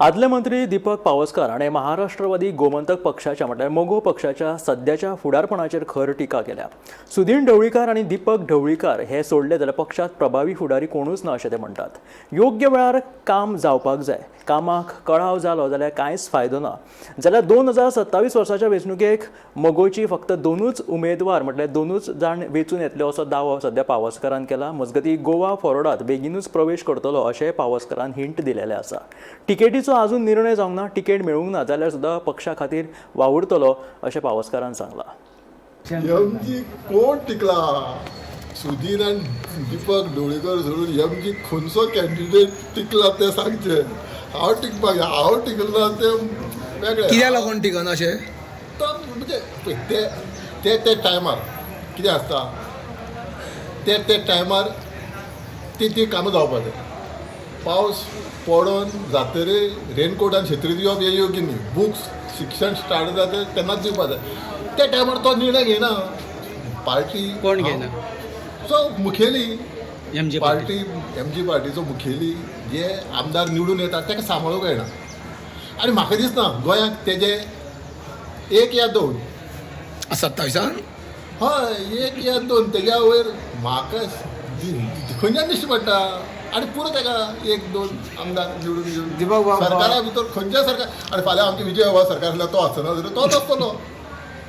आदले मंत्री दीपक पावसकार हाणें महाराष्ट्रवादी गोमंतक पक्षाच्या म्हटल्यार मगो पक्षाच्या सद्याच्या फुडारपणाचेर खर टिका केल्या. सुदीन ढवळीकार आनी दीपक ढवळीकार हे सोडले जाल्यार पक्षांत प्रभावी फुडारी कोणूच ना अशें ते म्हणटात. योग्य वेळार काम जावपाक जाय. कामाक कळाव जालो जाल्यार कांयच फायदो ना. जाल्यार 2027 वर्साच्या वेंचणुकेक मगोची फक्त दोनूच उमेदवार म्हटल्यार दोनूच जाण वेंचून येतले असो दावो सद्या पावसकारान केला. मजगतीं गोवा फॉरवर्डात बेगीनूच प्रवेश करतलो अशें पावसकारान हिंट दिलेलें आसा. तिकेटीचो अजून निर्णय जावंक ना. तिकेट मेळूंक ना जाल्यार सुद्दां पक्षा खातीर वावुरतलो अशें पावसकारान सांगलां. एमजी कोण टिकला? सुधीर आनी दीपक ढवळीकर सोडून एमजी खंयचो कॅन्डिडेट टिकला तें सांगचें. हांव टिकपाक जाय. हांव टिकला ना तें वेगळें. कित्याक लागून टिकना अशें? तो म्हणजे पळय ते ते ते टायमार कितें आसता, ते ते टायमार ती ती कामां जावपा जाय. पावस पडोन जातरी रेनकोट आनी शेत्री दिवप हें योग्य न्ही. बुक्स शिक्षण स्टार्ट जाता तेन्नाच दिवपा जाय. त्या टायमार तो निर्णय घेयना पार्टी. कोण घेयना? सो मुखेली M G. Party, M G पार्टीचो मुखेली जे आमदार निवडून येता ताका सांबाळूंक येना. आनी म्हाका दिसना गोंयांक तेजे एक या दोन 27आन हय, एक या दोन तेज्या वयर म्हाका खंयच्यान दिश्टी पडटा. आनी पुरो ताका एक दोन आमदार निवडून घेवन दीपक बाब- सरकारा भितर खंयच्या सरकार. आनी फाल्यां आमचे विजय बाबा सरकार आसल्यार तो आसना जाल्यार तोच आसतलो.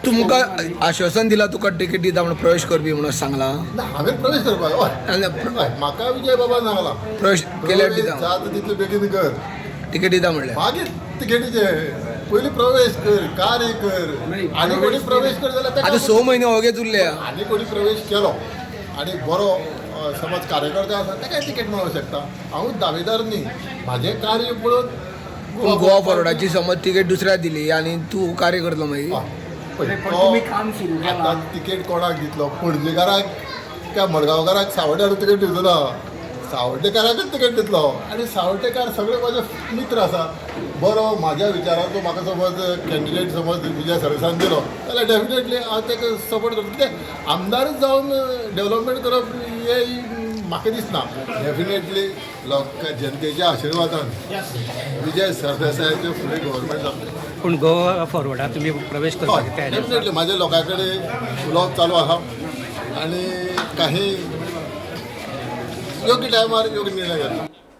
तुमकां आश्वासन दिला तुका तिकेट दिता म्हणून, प्रवेश करपी म्हणून सांगला? ना, हांवें प्रवेश करपाक, हय. आनी हय, म्हाका विजय बाबान सांगला प्रवेश केल्यार प्रवेश दिता, जाता तितले बेगीन कर, तिकेट दिता म्हणल्यार. मागीर तिकेटीचे पयलीं प्रवेश कर, कार्य कर. आनी कोणी प्रवेश कर जाल्यार आतां ताका 6 म्हयने ओगेच उरले. आनी कोणी प्रवेश केलो आनी बरो समज कार्यकर्ता आसा ताकाय तिकेट मेळोंक शकता. हांव दावेदार न्ही, म्हाजें कार्य पळोवन पूण गोवा फॉरवर्डाची समज तिकेट दुसऱ्याक दिली आनी तूं कार्य करतलो मागीर? हय, पळय, पण तो तुमी काम सुरू केलां. आतां तिकेट कोणाक दितलो? पणजेकाराक काय मडगांवकाराक? सावड्यार तिकेट दिवचो ना, सावड्डेकाराकच तिकेट दितलो. आनी सावड्डेकार सगळे म्हाजे मित्र आसा. बरो म्हाज्या विचाराचो म्हाका समज कॅन्डिडेट समज विजय सरदेसान दिलो जाल्यार डेफिनेटली हांव ताका सपोर्ट करता. कित्याक आमदारच जावन डेवलपमेंट करप हें म्हाका दिसना. डेफिनेटली लोक जनतेच्या आशिर्वादान विजय सरदेसायाचे फुडें गव्हर्मेंट जातलें. पूण गोवा फॉरवर्डात तुमी प्रवेश करपाची तयारी आसा? डेफिनेटली माझ्या लोकां कडेन उलोवप चालू आसा आनी काही योग्य टायमार योग्य निर्णय घेतला.